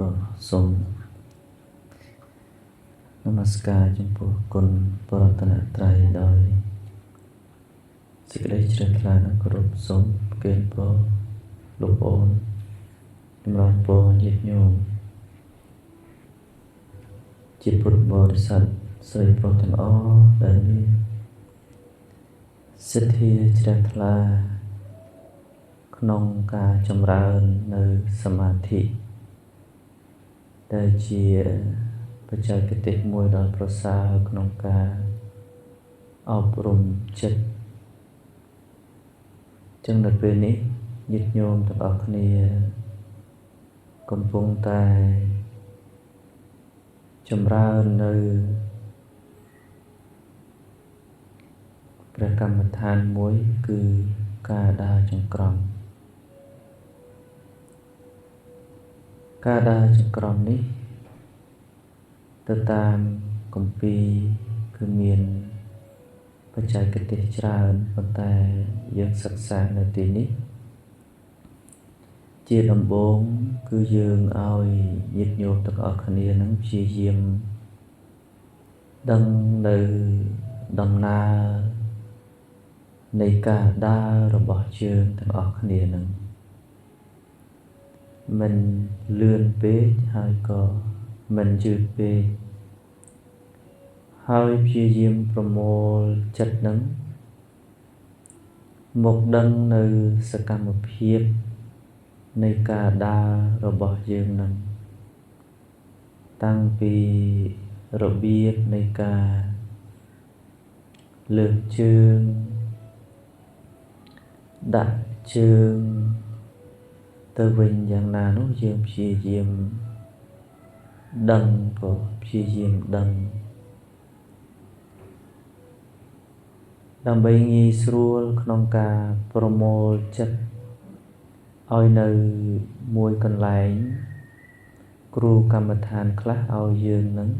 ក៏សូមនមស្ការចំពោះគុណបរតនត្រ័យដោយសេចក្តីជ្រះថ្លានិងគោរពសូមប្រគេនពរលោកប្អូនចម្រើនពរញាតិញោមជាពុទ្ធបរិស័ទស្រីប្រុសទាំងអស់ដែលមានសទ្ធាជ្រះថ្លាក្នុងការចម្រើននៅសមាធិដែលជាបច្ចេកទេសមួយដ៏ប្រសើរក្នុងការអប់រំចិត្តចឹងនៅពេលនេះញាតិញោមទាំងអស់គ្នាកំពុងតែចម្រើននៅព្រះកម្មដ្ឋានមួយគឺការដើរចង្ក្រមការដើរចង្ក្រមនេះទៅតាមគម្ពីរគឺមានបច្ចេកទេសច្រើនប៉ុន្តែយើងសិក្សានៅទីនេះជាដំបូងគឺយើងឲ្យញាតិញោមទាំងអស់គ្នានឹងព្យាយាមដឹងនៅដំណើរនៃការដើររបស់ជើងទាំងអស់គ្នានឹងមិនលឿនពេកហើយក៏មិនយឺតពេកហើយព្យាយាមប្រមូលចិត្តនឹងមកដឹងនៅសកម្មភាពនៃការដើររបស់យើងនឹងតាំងពីរបៀបនៃការលើកជើងដាក់ជើងទៅវិញយ៉ាងណានោះយើងព្យាយាមដឹងក៏ព្យាយាមដឹងដើម្បីងាយស្រួលក្នុងការប្រមូលចិត្តឲ្យនៅមួយកន្លែងគ្រូកម្មដ្ឋានខ្លះឲ្យយើងនឹង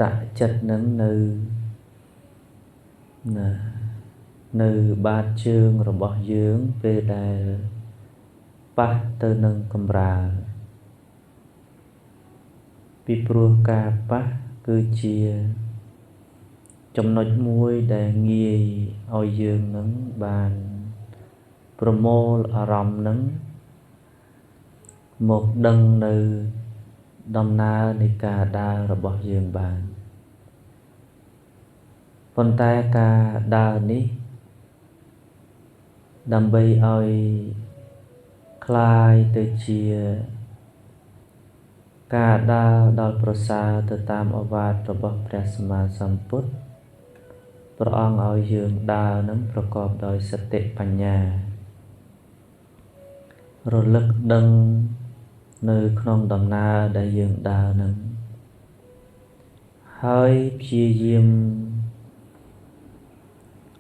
ដាក់ចិត្តនឹងនៅបាតជើងរបស់យើងពេលដែលប៉ះទៅនឹងកម្រាលពីព្រោះការប៉ះគឺជាចំណុចមួយដែលងាយឲ្យយើងនឹងបានប្រមូលអារម្មណ៍នឹងមកដឹងនៅដំណើរនៃការដើររបស់យើងបានប៉ុន្តែការដើរនេះដើម្បីឲ្យคล้ายទៅជាការដើរដល់ប្រសើរទៅតាមឱវាទរបស់ព្រះសម្មាសម្ពុទ្ធព្រះអង្គឲ្យយើងដើរនឹងប្រកបដោយសតិបញ្ញារលឹកដឹងនៅក្នុងដំណើរដែលយើងដើរនឹងហើយព្យាយាម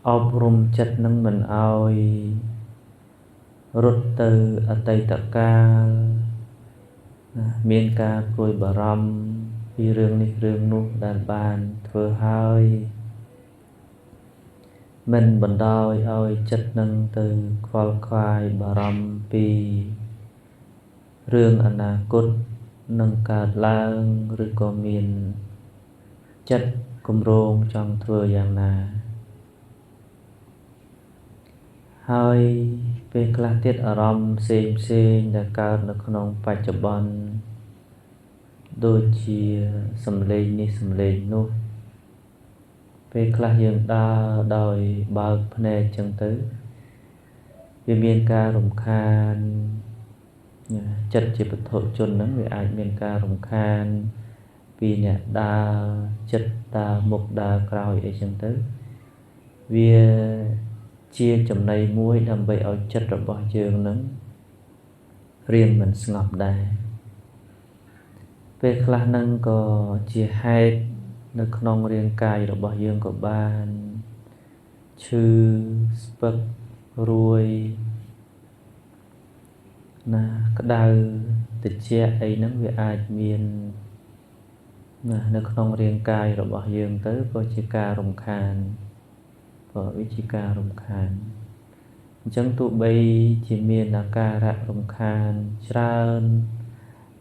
អប់រំចិត្តនឹងមិនឲ្យរត់ទៅអតីតកាលណាមានការព្រួយបារម្ភពីរឿងនេះរឿងនោះដែលបានធ្វើហើយមិនបណ្ដោយឲ្យចិត្តនឹងទៅខ្វល់ខ្វាយបារម្ភពីរឿងអនាគតនឹងកើតឡើងឬក៏មានចិត្តគម្រោងចង់ធ្វើយ៉ាងណាហើយពេលខ្លះទៀតអារម្មណ៍ផ្សេងផ្សេងដែលកើតនៅក្នុងបច្ចុប្បន្នដូចជាសំឡេងនេះសំឡេងនោះពេលខ្លះយើងដើរដោយបើកភ្នែកចឹងទៅវាមានការរំខានចិត្តជាពុទ្ធជនហ្នឹងវាអាចមានការរំខានពីអ្នកដើរចិត្តដើរមុខដើរក្រោយអីចឹងទៅវាជាចំណីមួយដើម្បីឲ្យចិត្តរបស់យើងនឹងរៀនមិនស្ងប់ដែរពេលខ្លះនឹងក៏ជាហេតុនៅក្នុងរាងកាយរបស់យើងក៏បានឈឺស្ពឹករួយណាក្តៅត្រជាក់អីហ្នឹងវាអាចមានណានៅក្នុងរាងកាយរបស់យើងទៅក៏ជាការរំខានក៏វាជាការរំខានអញ្ចឹងទោះបីជាមានអាការៈរំខានច្រើន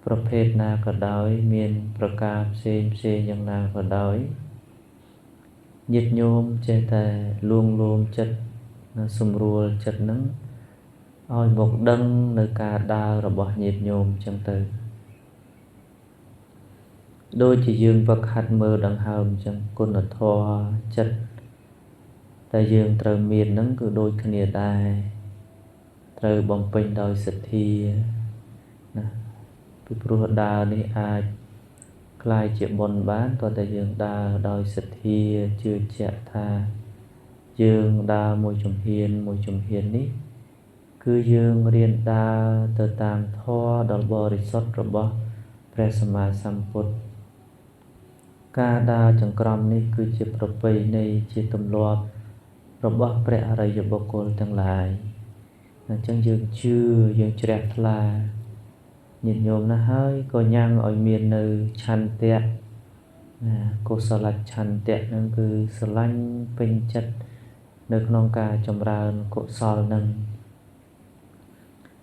ប្រភេទណាក៏ដោយមានប្រការផ្សេងផ្សេងយ៉ាងណាក៏ដោយញាតិញោមចេះតែលួងលោមចិត្តសម្រួលចិត្តនឹងឲ្យមកដឹងនៅការដើររបស់ញាតិញោមចឹងទៅដូចជាយើងវឹកហាត់មើលដង្ហើមចឹងគុណធម៌ចិត្តតែយើងត្រូវមាននឹងគឺដូចគ្នាដែរត្រូវបំពេញដោយសទ្ធាណាពីព្រោះដើរនេះអាចក្លាយជាបុណ្យបានតើតែយើងដើរដោយសទ្ធាជឿជាក់ថាយើងដើរមួយជំហានមួយជំហាននេះគឺយើងរៀនដើរទៅតាមធម៌ដ៏បរិសុទ្ធរបស់ព្រះសម្មាសម្ពុទ្ធការដើរចង្ក្រមនេះគឺជាប្រពៃណីជាទម្លាប់របស់ព្រះអរិយបុគ្គលទាំងឡាយអញ្ចឹងយើងជឿយើងជ្រះថ្លាញាតិញោមណាស់ហើយក៏ញ៉ាំងឲ្យមាននៅឆន្ទៈណាកុសលឆន្ទៈនឹងគឺស្រឡាញ់ពេញចិត្តនៅក្នុងការចម្រើនកុសលនឹង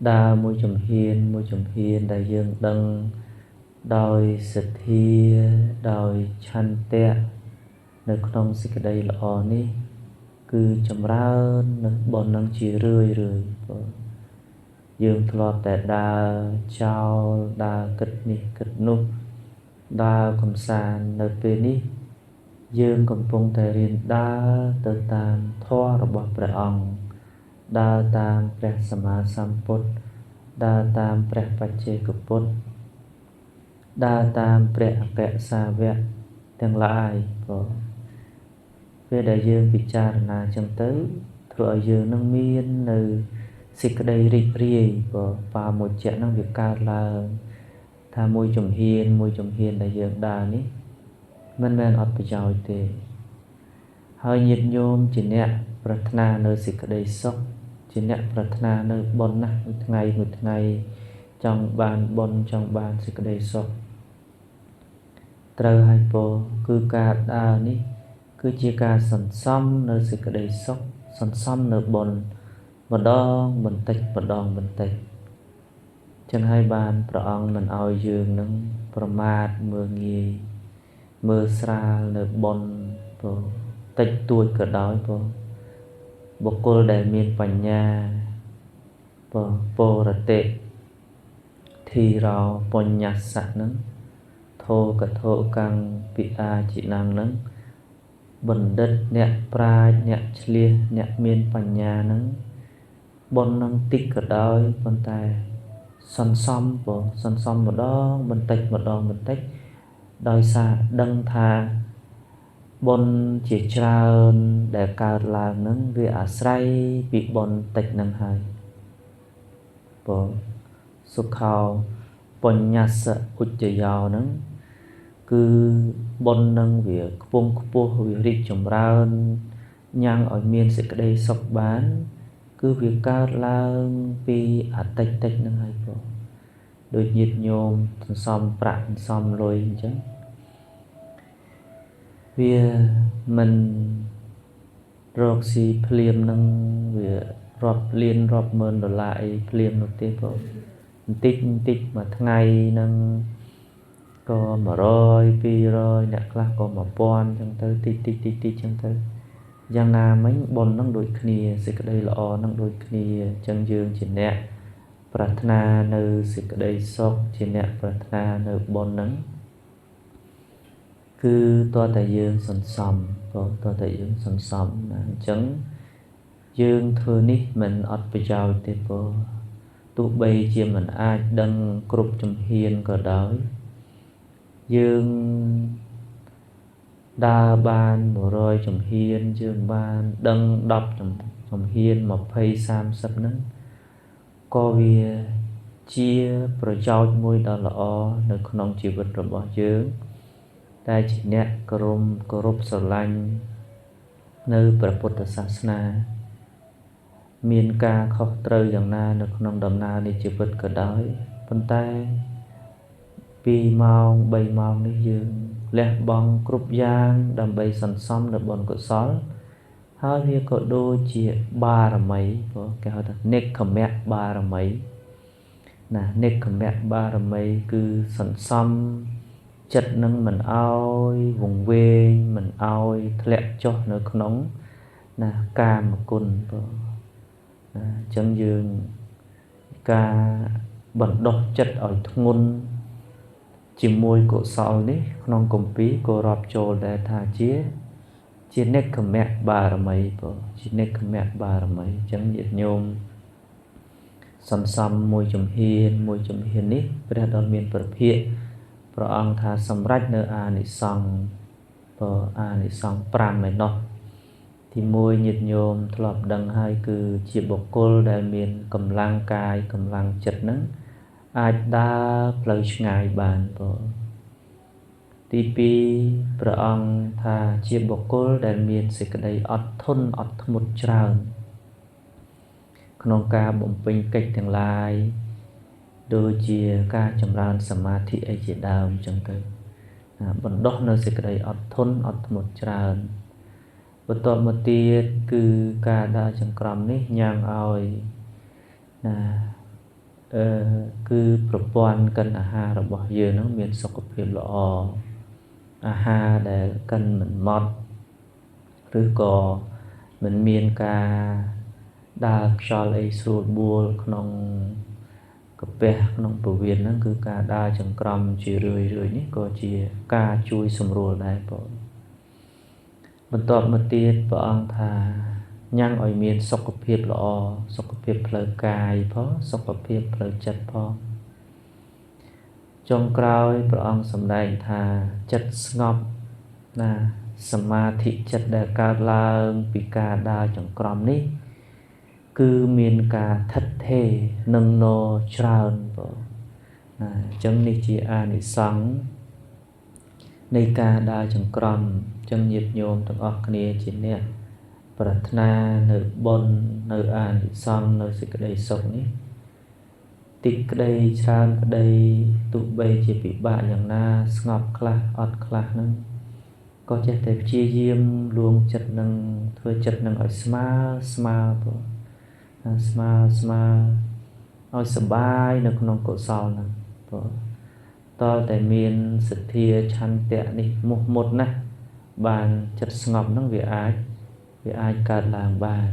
ដើរមួយជំហានមួយជំហានដែលយើងដឹងដោយសទ្ធាដោយឆន្ទៈនៅក្នុងសេចក្តីល្អនេះគឺចម្រើននៅបុណ្យនឹងជារឿយរឿយបងយើងធ្លាប់តែដើរចោលដើរគិតនេះគិតនោះដើរកំសាន្តនៅពេលនេះយើងកំពុងតែរៀនដើរទៅតាមធម៌របស់ព្រះអង្គដើរតាមព្រះសម្មាសម្ពុទ្ធដើរតាមព្រះបច្ចេកពុទ្ធដើរតាមព្រះអគ្គសាវកទាំងឡាយបងពេលដែលយើងពិចារណាចឹងទៅធ្វើឲ្យយើងនឹងមាននៅសេចក្តីរីករាយបើបាមុជៈនឹងវាកើតឡើងថាមួយជំហានមួយជំហានដែលយើងដើរនេះមិនមែនអត់ប្រយោជន៍ទេហើយញាតិញោមជាអ្នកប្រាថ្នានៅសេចក្តីសុខជាអ្នកប្រាថ្នានៅបុណ្យណាស់មួយថ្ងៃមួយថ្ងៃចង់បានបុណ្យចង់បានសេចក្តីសុខត្រូវហើយពោគឺការដើរនេះគឺជាការសន្សំនៅសេចក្តីសុខសន្សំនៅបុណ្យម្ដងបន្តិចម្ដងបន្តិចចឹងហើយបានព្រះអង្គមិនឲ្យយើងនឹងប្រមាទមើលងាយមើលស្រាលនៅបុណ្យពោតិចតួចក៏ដោយពោបុគ្គលដែលមានបញ្ញាពោបរតិធីរោបញ្ញសៈនឹងធោកធោកាំងពិអាជីណាំងនឹងបណ្ឌិតអ្នកប្រាជ្ញអ្នកឆ្លៀសអ្នកមានបញ្ញានឹងបុណ្យនឹងតិចក៏ដោយប៉ុន្តែសន្សំពោសន្សំម្ដងបន្តិចម្ដងបន្តិចដោយសារដឹងថាបុណ្យជាច្រើនដែលកើតឡើងនឹងវាអាស្រ័យពីបុណ្យតិចនឹងហើយពោសុខោបញ្ញសឧច្ចយោនឹងគឺបុណ្យនឹងវាខ្ពង់ខ្ពស់វារីកចម្រើនញ៉ាំងឲ្យមានសេចក្តីសុខបានគឺវាកើតឡើងពីអតិចតិចនឹងហើយបងដូចញាតិញោមសន្សំប្រាក់សន្សំលុយអញ្ចឹងវាមិនរកស៊ីភ្លាមនឹងវារាប់លានរាប់ម៉ឺនដុល្លារអីភ្លាមនោះទេបងបន្តិចបន្តិចមួយថ្ងៃនឹងក៏100 200អ្នកខ្លះក៏1000អញ្ចឹងទៅតិចតិចតិចតិចអញ្ចឹងទៅយ៉ាងណាមិញបុណ្យនឹងដូចគ្នាសេចក្តីល្អនឹងដូចគ្នាអញ្ចឹងយើងជាអ្នកប្រាថ្នានៅសេចក្តីសុខជាអ្នកប្រាថ្នានៅបុណ្យនឹងគឺតើតែយើងសន្សំបងតើតែយើងសន្សំណាអញ្ចឹងយើងធ្វើនេះមិនអត់ប្រយោជន៍ទេបងទោះបីជាមិនអាចដឹងគ្រប់ជំហានក៏ដោយយើងដើរបាន100ជំហានយើងបានដឹង10ជំហាន20 30ហ្នឹងក៏វាជាប្រយោជន៍មួយដ៏ល្អនៅក្នុងជីវិតរបស់យើងតែជាអ្នកគោរពស្រឡាញ់នៅព្រះពុទ្ធសាសនាមានការខុសត្រូវយ៉ាងណានៅក្នុងដំណើរនៃជីវិតក៏ដោយប៉ុន្តែ2ម៉ោង3ម៉ោងនេះយើងលះបង់គ្រប់យ៉ាងដើម្បីសន្សំនៅបុណ្យកុសលហើយវាក៏ដូចជាបារមីគេហៅថានិក្ខមៈបារមី ណា នេក្ខមៈបារមីគឺសន្សំចិត្តនឹងមិនអោយវង្វេងមិនអោយធ្លាក់ចុះនៅក្នុងណាកាមគុណបងណាអញ្ចឹងយើងការបណ្ដុះចិត្តឲ្យធ្ងន់ជាមួយកុសលនេះក្នុងគម្ពីរក៏រាប់ចូលដែរថាជានេក្ខមៈបារមីបងជានេក្ខមៈបារមីអញ្ចឹងញាតិញោមសន្សំមួយជំហានមួយជំហាននេះព្រះដ៏មានព្រះភិក្ខព្រះអង្គថាសម្រេចនៅអានិសង្សបើអានិសង្ស5ឯណោះទី1ញាតិញោមធ្លាប់ដឹងហើយគឺជាបុគ្គលដែលមានកម្លាំងកាយកម្លាំងចិត្តនឹងអាចដើរផ្លូវឆ្ងាយបានបងទី2ព្រះអង្គថាជាបុគ្គលដែលមានសេចក្តីអត់ធន់អត់ធ្មត់ច្រើនក្នុងការបំពេញកិច្ចទាំងឡាយដូចជាការចម្រើនសមាធិអីជាដើមចឹងទៅបណ្ដុះនៅសេចក្តីអត់ធន់អត់ធ្មត់ច្រើនបន្ទាប់មកទៀតគឺការដើរចង្ក្រមនេះញ៉ាំងឲ្យណាគឺប្រព័ន្ធកិនអាហាររបស់យើងនឹងមានសុខភាពល្អអាហារដែលកិនមិនម៉ត់ឬក៏មិនមានការដើរខ្យល់អីស្រួលបួលក្នុងកាពះក្នុងពោះវៀនហ្នឹងគឺការដើរចង្ក្រមជារឿយៗនេះក៏ជាការជួយសម្រួលដែរបងបន្ទាប់មកទៀតព្រះអង្គថាញ៉ាំងឲ្យមានសុខភាពល្អសុខភាពផ្លូវកាយផងសុខភាពផ្លូវចិត្តផងចុងក្រោយព្រះអង្គសម្ដែងថាចិត្តស្ងប់ណាសមាធិចិត្តដែលកើតឡើងពីការដើរចង្ក្រមនេះគឺមានការថិតថេរនឹងណច្រើនបងណាអញ្ចឹងនេះជាអានិសង្សនៃការដើរចង្ក្រមអញ្ចឹងញាតិញោមទាំងអស់គ្នាជាអ្នកប្រាថ្នានៅបុណ្យនៅអានិសង្សនៅសេចក្តីសុខនេះតិចក្តីច្រើនក្តីទោះបីជាពិបាកយ៉ាងណាស្ងប់ខ្លះអត់ខ្លះហ្នឹងក៏ចេះតែព្យាយាមលួងចិត្តនឹងធ្វើចិត្តនឹងឲ្យស្មើស្មើបងស្មើស្មើឲ្យសប្បាយនៅក្នុងកុសលហ្នឹងបងតើតែមានសទ្ធាឆន្ទៈនេះមោះមុតណាស់បានចិត្តស្ងប់ហ្នឹងវាអាចកើតឡើងបាន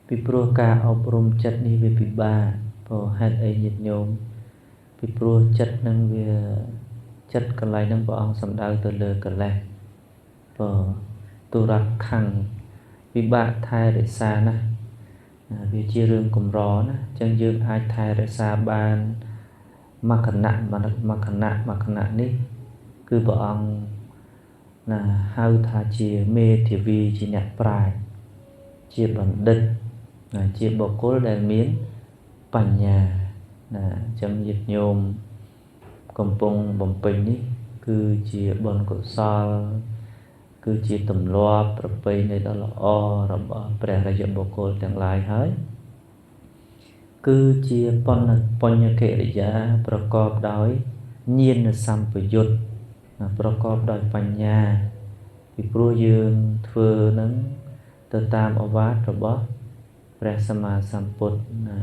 ពីព្រោះការអប់រំចិត្តនេះវាពិបាកព្រោះហេតុអីញាតិញោមពីព្រោះចិត្តនឹងវាចិត្តកន្លែងហ្នឹងព្រះអង្គសំដៅទៅលើកិលេសព្រោះទុរខੰពិបាកថែរក្សាណាស់វាជារឿងកម្រណាអញ្ចឹងយើងអាចថែរក្សាបានមគ្គណៈមគ្គណៈមគ្គណៈនេះគឺព្រះអង្គណាហៅថាជាមេធាវីជាអ្នកប្រាជ្ញជាបណ្ឌិតណាជាបុគ្គលដែលមានបញ្ញាណាអញ្ចឹងញាតិញោមកំពុងបំពេញនេះគឺជាបុណ្យកុសលគឺជាទម្លាប់ប្រពៃណីដ៏ល្អរបស់ព្រះរាជបុគ្គលទាំងឡាយហើយគឺជាបញ្ញកិរិយាប្រកបដោយញាណសម្បយុទ្ធប្រកបដោយបញ្ញាពីព្រោះយើងធ្វើនឹងទៅតាមឱវាទរបស់ព្រះសម្មាសម្ពុទ្ធណា